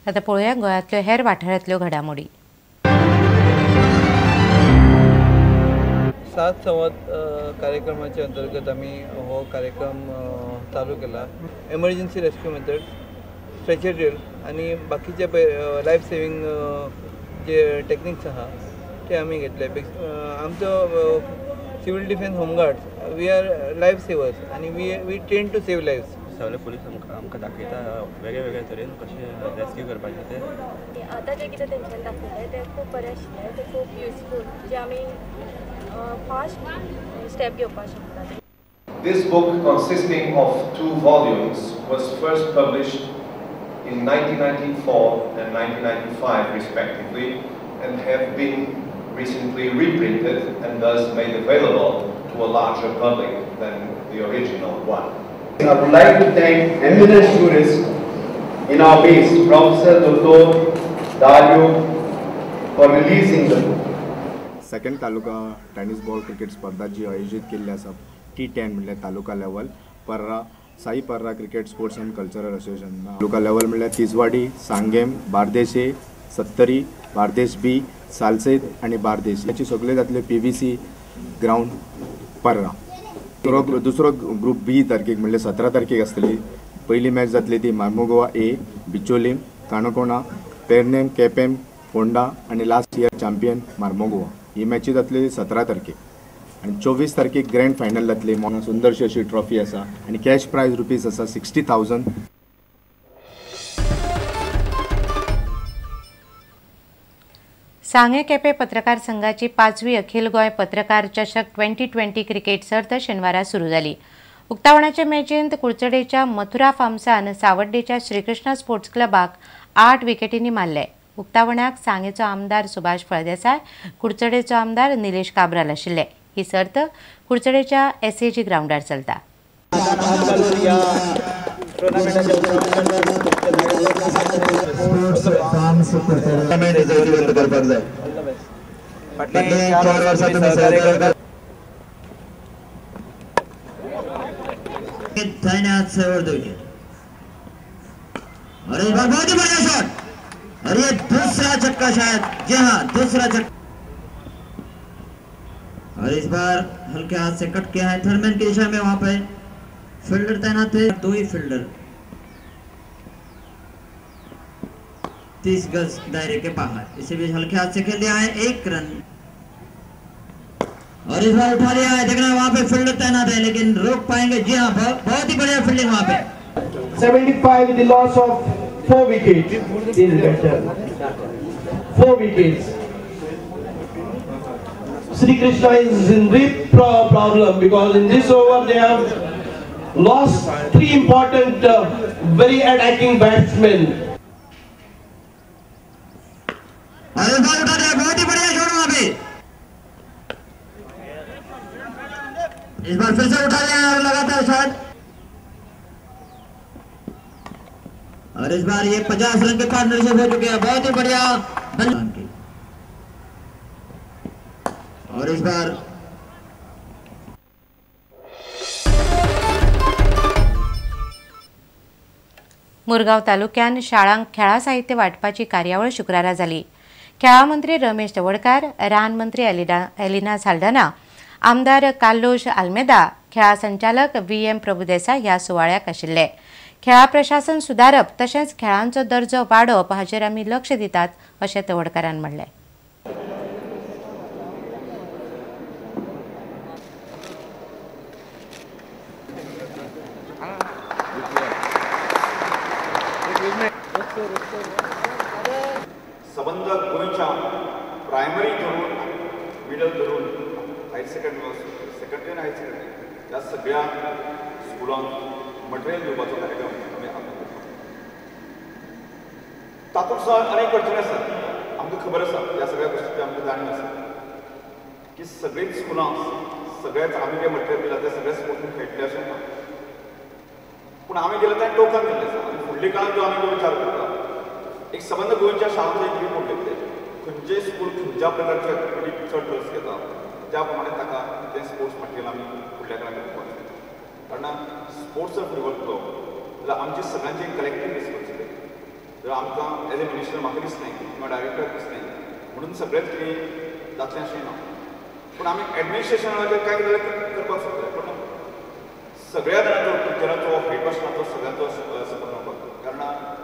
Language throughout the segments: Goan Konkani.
आतां पळोवया गोंयांतल्यो हेर वाठारांतल्यो घडामोडी. सात संवाद कार्यक्रमाच्या अंतर्गत आमी हो कार्यक्रम चालू केला. Emergency rescue method, stretcher drill आनी बाकीचे लायफ सेविंग जे टेक्निक्स आहा ते आमी घेतले. आमचो civil defence home guards, we are life savers आनी we train to save lives. सगळे पुलीस आमकां दाखयता वेगळे वेगळे तरेन कशें रेस्क्यू करपाचें तें. आतां जें कितें तेंच्यांनी दाखयलें तें खूब बरें आशिल्लें, तें खूब युजफूल, जें आमी फास्ट स्टेप घेवपाक शकता. This book, consisting of 2 volumes, was first published in 1994 and 1995 respectively, and have been recently reprinted and thus made available to a larger public than the original one. I would like to thank eminent jurist in our base, Professor Dr. Dario, for releasing the book. Second taluka tennis ball cricket स्पर्धा जी आयोजित केल्ली आसा T10 म्हणल्यार taluka level Parra Sai Parra cricket sports and cultural association. Taluka level म्हणल्यार तिजवाडी, सांगेम, बार्देशे, सत्तरी, बार्देश बी, सालसेत आनी बार्देश हाची सगळे जातले PVC ground पर्रा. दुसरो ग्रुप बी तारखेक म्हणल्यार 17 तारखेक आसतली. पयली मॅच जातली ती मार्मोगोवा ए, बिचोलीम, काणकोणा, पेरनेम, केपेम, फोंडा आनी लास्ट इयर चॅम्पियन मार्मोगोवा. ही मॅची जातली 17 तारखेक आनी 24 तारखेक ग्रँड फायनल जातली. सुंदरशी अशी ट्रॉफी आसा आनी कॅश प्रायज रुपीज आसा 60,000. सांगें केपें पत्रकार संघाची 5वी अखिल गोंय पत्रकार चषक 2020 क्रिकेट सर्त शेनवारा सुरू जाली. उक्तावणाचे मॅचींत कुडचडेच्या मथुरा फार्म्सान सावड्डेच्या श्रीकृष्णा स्पोर्ट्स क्लबाक 8 विकेटींनी मारले. उक्तावणाक सांगेचो आमदार सुभाष फळदेसाय, कुडचडेचो आमदार निलेश काब्राल आशिल्ले. ही सर्त कुडचडेच्या SAG ग्रावंडार चलता. और इस बार बहुत ही बढ़िया शॉट और ये दूसरा छक्का शायद, जी हाँ दूसरा छक्का। और इस बार हल्के हाथ से कट किया है थर्डमैन की दिशा में, वहां पे फील्डर तैनात थे, 2 ही फील्डर 30 गज दायरे के बाहर। इसी बीच हल्के हाथ से खेल दिया है 1 रन और इस बार उठा लिया है, देखना वहां पे फील्डर तैनात है लेकिन रोक पाएंगे, जी हाँ बहुत ही बढ़िया फील्डिंग वहां pay. 75 with the loss of 4 wickets is better. 4 wickets. Sri Krishna is in big problem because in this over they have lost 3 important very attacking batsmen. Aur is bar उठा दिया, बहुत ही बढ़िया शॉट वहां पे, इस बार फिर से उठा लिया और लगातार शॉट। और इस बार ये 50 रन के पार्टनरशिप हो चुके हैं, बहुत ही बढ़िया। और इस बार मुरगांव तालुक्यान शाळांक खेळा साहित्य वाटपाची कार्यावळ शुक्रारा जाली. खेळा मंत्री रमेश तवडकार, रान मंत्री एलिना साल्डाना, आमदार कार्लोश आल्मेदा, खेळा संचालक VM Prabhudesai ह्या सुवाळ्याक आशिल्ले. खेळा प्रशासन सुदारप तशेंच खेळांचो दर्जो वाडोवप हाचेर आमी लक्ष दितात अशें तवडकारान म्हणलें. सबंद गोंयच्या प्रायमरी धरून मिडल धरून हायर सेकंडरी सेकंडरी आनी हायर सेकंडरी ह्या सगळ्या स्कुलांक मटेरियल दिवपाचो कार्यक्रम आमी आतां करता. तातूंत सुद्दां अनेक अडचणी आसात, आमकां खबर आसा, ह्या सगळ्या गोश्टीची आमकां जाणीव आसा की सगळींच स्कुलां सगळ्याच आमी जें मटेरियल दिलां तें सगळ्या स्पोर्ट्सून खेळटलें अशें ना, पूण आमी गेले तें टोकन दिल्लें आसा. आनी फुडल्या काळांत जो आमी जो विचार करता एक सबंद गोंयच्या शाळांचो एक रिपोर्ट घेतले, खंयचें स्कूल खंयच्या प्रकारच्या एक्टिविटीक चड रस घेता त्या प्रमाणे ताका तें स्पोर्ट्स मटेरियल आमी फुडल्या काळांत दिवपाक जाय. कारण स्पोर्ट्स जर फुडें वतलो जाल्यार आमची सगळ्यांची कलेक्टीव रिस्पॉन्सिबिलिटी. तर आमकां एज ए मिनिस्टर म्हाका दिसलें किंवा डायरेक्टराक दिसलें म्हणून सगळेंच कितें जातलें अशें ना, पूण आमी एडमिनिस्ट्रेशनाचेर कांय कितें करपाक शकतले, पूण सगळ्या जाणांचो टिचरांचो हेडमास्टरांचो सगळ्यांचो सपोर्ट मेळपाक जाय. कारण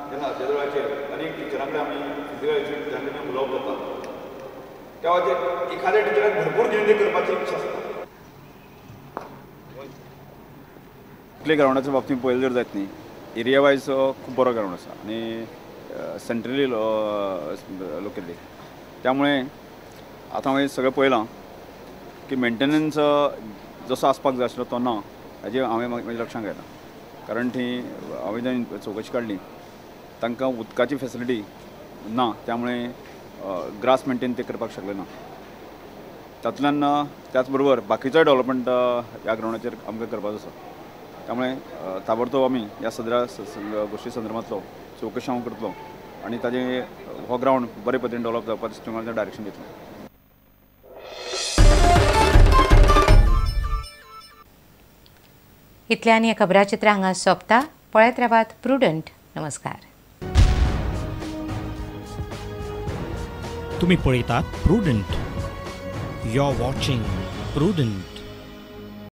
जेन्ना त्या वेळाचेर अनेक टिचरां कडेन आमी फिजिकल एज्युकेशन टिचरां कडेन उलोवप जाता त्या वेळाचेर एखाद्या टिचराक भरपूर कितें करपाची इच्छा आसता. प्ले ग्रावंडाच्या बाबतींत पळयलें जर जायत न्ही, एरिया वायज खूब बरो ग्रावंड आसा आनी सेंट्रली लोकेटेड, त्यामुळे आतां हांवें सगळें पळयलां की मेंटेनन्स जसो आसपाक जाय आसलो तो ना, हाजें हांवें म्हाज्या लक्षांत आयलां. कारण थंय हांवें जेन्ना चवकशी काडली तांकां उदकाची फेसिलिटी ना, त्यामुळे ग्रास मेंटेन ते करपाक शकले ना. तातूंतल्यान त्याच बरोबर बाकीचोय डेवलपमेंट ह्या ग्रावंडाचेर आमकां करपाचो आसा. त्यामुळे ताबडतोब आमी ह्या सगळ्या गोश्टी संदर्भांतलो चवकशी हांव करतलो आनी ताजें हो ग्रावंड बरे पद्दतीन डेवलप जावपाचें डायरेक्शन दितलो. इतल्यान हें खबराचित्र हांगा सोंपता. पळयत रावात प्रुडंट. नमस्कार. तुम्ही पळयतात Prudent. You are watching Prudent.